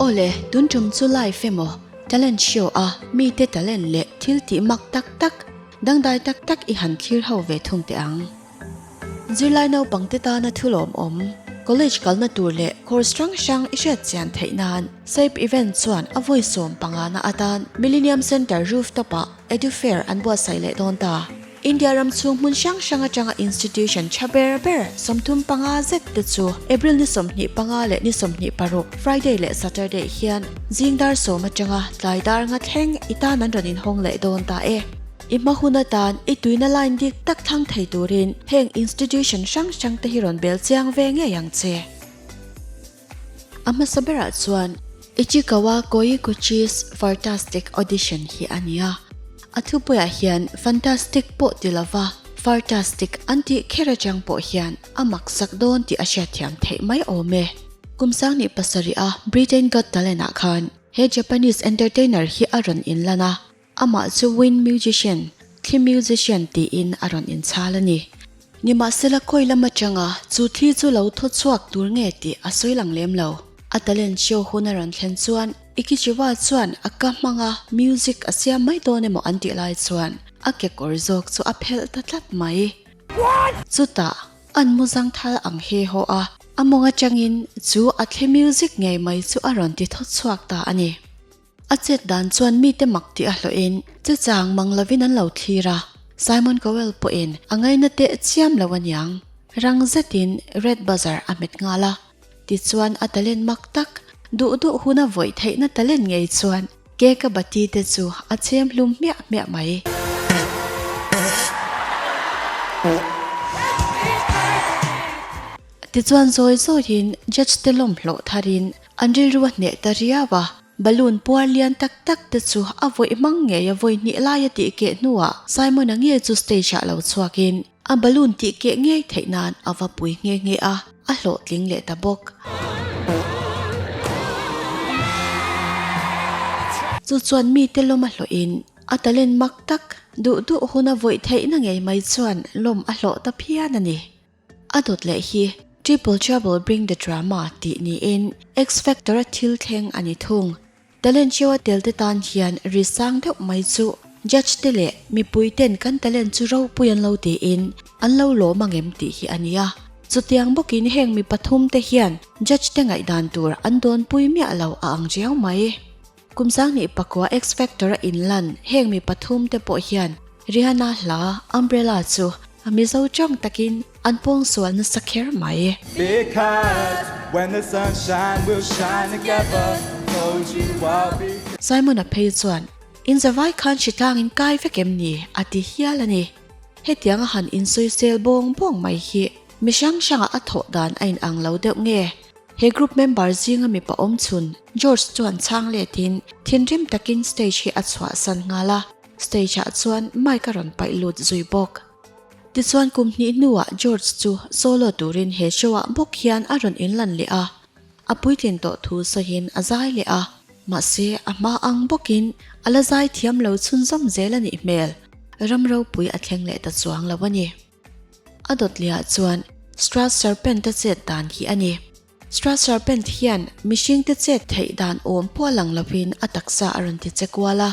Awle, tun tum chu live emaw talent show a mite talent leh thil tih mak tak tak, dangdai tak tak i han thlir ho ve thung teh ang. Zirlai naupangte tana thu lawmawm, college kalna tur leh course hrang hrang i hriat chian theih nan SAIP event chuan a vawi 15 na atan Millennium Centre rooftop-ah Edufair an buatsaih leh dawn ta. India ram chhung hmun hrang hrang atanga institution tha ber ber 35 zet te chu April ni 25 leh ni 26 Friday leh Saturday hian zing dar 10 atanga tlai dar nga thleng i tan an rawn inhawng leh dawn ta e. I hma hun atan i tuina line dik tak thlang thei turin heng institution hrang hrang te hi rawn bel chiang ve ngei ang che. A hmasa berah chuan Ichikawa Koiguchi's Fartastic Audition hi a ni a. A thupuiah hian Fantastic pawh ti lova Fartastic an tih kher atang pawh hian a maksak dawn tih a hriatthiam theih mai awm e. Kum 17 a Britain Got Talent ah khan he Japanese entertainer hi a rawn inlan a. Amah chu wind musician, thli musician tiin a rawn inchhal a ni. Nimahsela khawi lam atanga chu thli chu lo thaw chhuak tur nge tih a sawi lang lem lo. A talent show hun a rawn thlen chuan Ikichiwa chuan a ka hmanga music a siam mai dawn emaw an tih lai chuan a kekawr zawk chu a phelh ta tlat mai. Chutah an mu zangthal ang he haw a, a mawng atangin chu a thli music ngei mai chu a rawn ti thaw chhuak ta a ni. A chet dan chuan mite mak tih a hlawhin che chang mang lovin an lo thlir a, Simon Cowell pawhin a ngaina teh chiam lo aniang. Rang zetin Red Buzzer a hmet nghal a, tichuan a talent mak tak, duh duh huna vawih theihna talent ngei chuan cake a bati te chu a chhem hlum hmiah hmiah mai. Tichuan zawi zawiin judge te lawm hlawh tharin an rilru a hneh ta riau a. Balloon puar lian tak tak te chu a vawih hmang ngei a vawi hnih lai a tih keh hnuah Simon-a nge chu stage ah lo chhuakin a balloon tih keh ngei theih nan a va pui nghe nghe a, a hlawhtling leh ta bawk. Chu chuan mite lawm a hlawhin a talent mak tak duh duh huna vawih theihna ngei mai chuan lawm a hlawh ta phian a ni. A dawt leh hi Triple Trouble Bring the Drama tih niin X Factor a thil thleng a ni thung. Talent show a tel te tan hian ri sang deuh mai chu judge te leh mipui ten kan talent chu ropui an lo tiin an lo lawm angem tih hi a ni a. Chutiang bawkin heng mi pathum te hian judge te ngaihdan tur an dawnpui miah lo a ang riau mai. Kum 2009 X Factor a inlan heng mi pathum te pawh hian Rihanna hla Umbrella chu a Mizo tawng takin an pawngsual nasa kher mai. Because when the sun shine we'll shine together Told you I'll be. Simon-a phei chuan, In zavai khan hritlang in kai vek em ni? a ti hial a ni. Hetianga han insawisel bawng bawng mai hi mi hrang hrangah a thawh dan a inang lo deuh nge? He group member zinga mipa awm chhun George chuan chhang letin thinrim takin stage hi a chhuahsan nghal a, stage ah chuan mic a rawn paih lut zui bawk. Tichuan kum hnih hnuah George chu solo turin he show ah bawk hian a rawn inlan leh a, a puitlin tawh thu sawiin a zai leh a, mahse a hma ang bawkin a la zai thiam lo chhunzawm zel a nih hmel, ram ropui a thleng leh ta chuang lo a ni. A dawtliah chuan Straw Serpent a chet dan hi a ni. Straw Serpent hian mihringte chet theih dan awm pawh a lang lovin a taksa a rawn ti che kual a.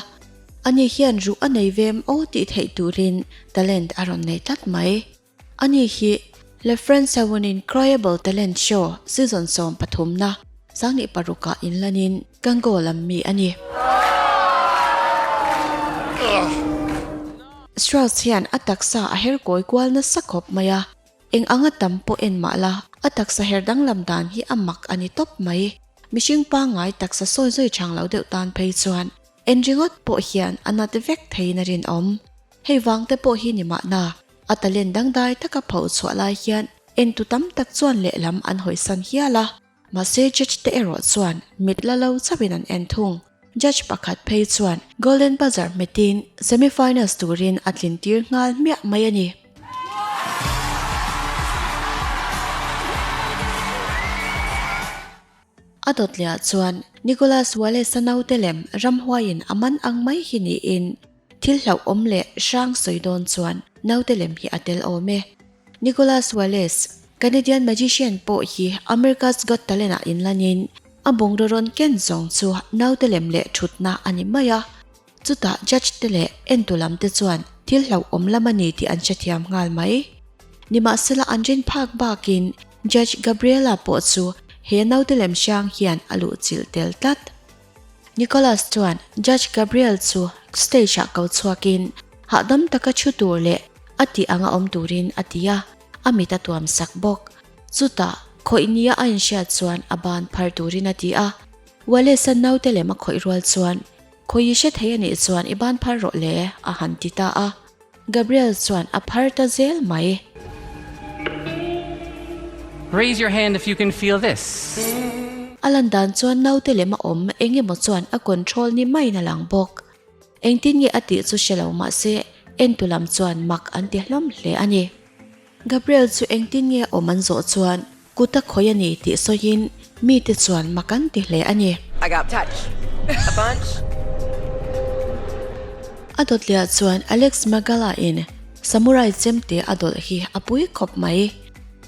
Ani hian ruh a nei vem aw tih theih turin talent a rawn nei tlat mai. Ani hi Le Friends Seven Incroyable Talent Show season 13 na 2006 ah inlanin Kango lam mi a ni. Strauss hian a taksa a her kawi kual nasa khawp mai a, eng anga tam pawh en mah la, a taksa her danglam dan hi a mak a ni tawp mai. Mihring pangngai taksa sawi zui chang lo deuh tan phei chuan en ringawt pawh hian a nat vek theiin a rinawm. Hei vang te pawh hi ni mahna, a talent dangdai taka pho chhuah lai hian entu tam tak chuan lehlam an hawisan hial a. Mahse judge te erawh chuan mit la lo chauhin an en thung. Judge pakhat phei chuan Golden Buzzer hmetin semi-finals turin a tlin tir nghal hmiah mai a ni. A dawtliah chuan Nicholas Wallace-a naute lem ramhuaiin a man ang mai hi niin thil hlauhawm leh hrang sawi dawn chuan naute lem hi a tel awm e. Nicholas Wallace, Canadian magician pawh hi America's Got Talent ah inlanin A bungraw rawn ken zawng chu naute lem leh thutna a ni mai a. Chutah judge te leh entu lam te chuan thil hlauhawm lam a ni tih an hrethiam nghal mai. Nimahsela an rin phak bakin Judge Gabriela pawh chu he naute lem hrang hian a luhchilh tel tlat. Nicholas chuan Judge Gabriel chu stage ah ko chhuakin hahdam taka thu tur leh a tih anga awm turin a ti a, a mit a tuam sak bawk. Chutah khawih nia a inhriat chuan a ban phar turin a ti a, Wallace-a naute lem a khawih rual chuan Khawi i hre thei a nih chuan i ban phar rawh le, a han ti ta a. Gabriel chuan a phar ta zel mai. Raise your hand if you can feel this. A lan dan chuan naute lem a awm eng emaw chuan a control ni maiin a lang bawk. Engtin nge a tih chu hre lo mahse entu lam chuan mak an ti hlawm hle a ni. Gabriel chu engtin nge a awm an zawh chuan Kut a khawih a ni tih sawiin mite chuan mak an ti hle a ni. I got touch a bunch. A dawtliah chuan Alex Magala in Samurai chemte a dawlh hi a pui khawp mai.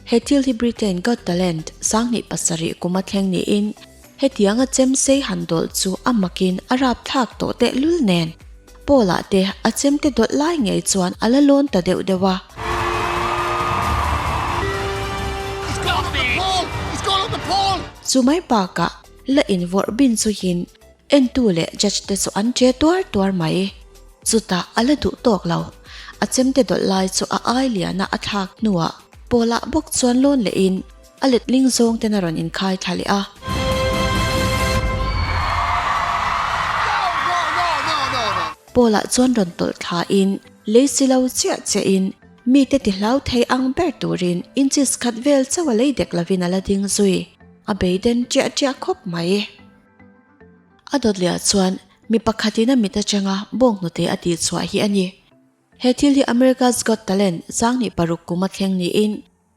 He thil hi Britain Got Talent 2007 kum a thleng niin hetianga chem sei han dawlh chu a makin a rapthlak tawh tehlul nen. Paul-ah te a chemte dawlh lai ngei chuan a la lawn ta deuh deuh a. Chu mai bakah la invawrh bin chuhin entu leh judge te chu an che tuar tuar mai. Chutah a la duh tawk lo. A chemte dawlh lai chu a ai liana a thlak hnuah Paul-ah bawk chuan lawn lehin A letling zawng ten a rawn inkhai thla leh a. Paul-ah chuan rawn tawlh thla in lei si lo chiah chiah in mite ti hlau thei ang ber turin inches khat vel chauh a lei dek lovin a la ding zui. A beiden ṭiah ṭiah khawp mai. A dawt leh ah chuan mi pakhatin a mit atanga bawnghnute a tihchhuah hi a ni. He thil hi America's Got Talent 2006 kum a thleng niin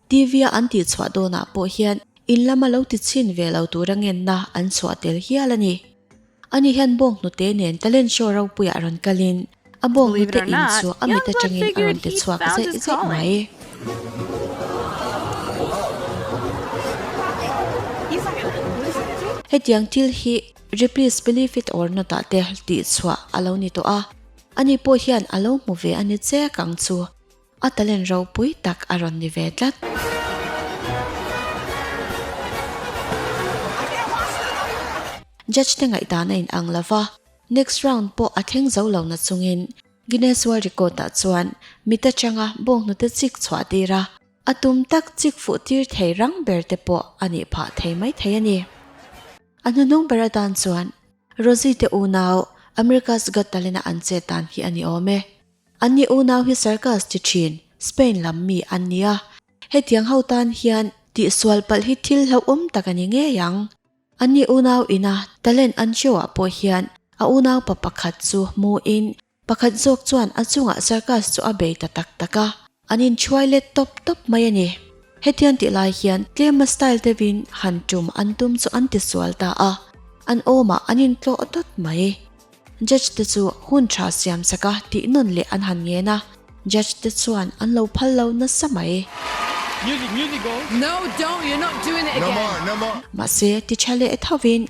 TV-a an tihchhuah dawnah pawh hian in lama lo ti chhin ve lo tura ngenna an chhuah tel hial a ni. Ani hian bawng hnute nen talent show ropuiah rawn kalin a bawng Believe it hnute or in not, chu a mit Youngblood atangin a figured rawn ti he'd chhuak found zeih his zeih calling. mai. Hetiang thil hi Ripley's Believe It or Not ah te tihchhuah a lo ni tawh a, ani pawh hian a lo hmu ve a ni chek ang chu. A talent ropui tak a rawn ni ve tlat. Judge te ngaihdan a inang lo va, next round pawh a thleng zo lo na chungin Guinness World Record ah chuan mit atanga bawnghnute chik chhuah tir a, a tum tak chik fuh tir thei rang ber te pawh a nih phah thei mai thei a ni. A hnuhnung ber atan chuan Rosie te unau America's Got Talent a an chet dan hi a ni awm e. Anni unau hi circus ti thin, Spain lam mi an ni a. Hetiang ho tan hian tihsual palh hi thil hlauhawm tak a ni ngei ang. Anni unau ina talent an show ah pawh hian a unaupa pakhat chu hmuin pakhat zawk chuan a chungah circus chu a bei ta tak tak a, an inchhuai let tawp tawp mai a ni. Hetiang tih lai hian tlema style deuhin han tum an tum chu an tisual ta a, an awmah an intlawh dawt mai. Judge te chu hun tha siam chak a tih nawn leh an han ngen a, judge te chuan an lo phal lo nasa mai. Music, music go. No, don't, you're not doing it No again. more, no more. Mahse, ti tha leh thovin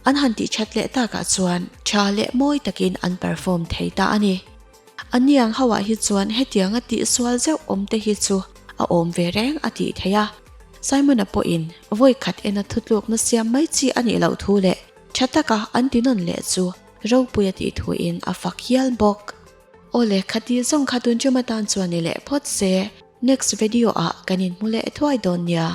an han tih that leh takah chuan tha leh mawi takin an perform thei ta a ni. A niang ho ah hi chuan hetianga tih sual zeuh awm te hi chu a awm ve reng a tih theih a. Simon-a pawhin vawi khat ena thutlukna siam mai chi a nih loh thu leh Tha taka an ti nawn leh chu ropui a tih thuin a fak hial bawk. Awle khati zawng kha tun chuma tan chuan ni leh phawt se, next video ah kan inhmu leh thuai dawn nia.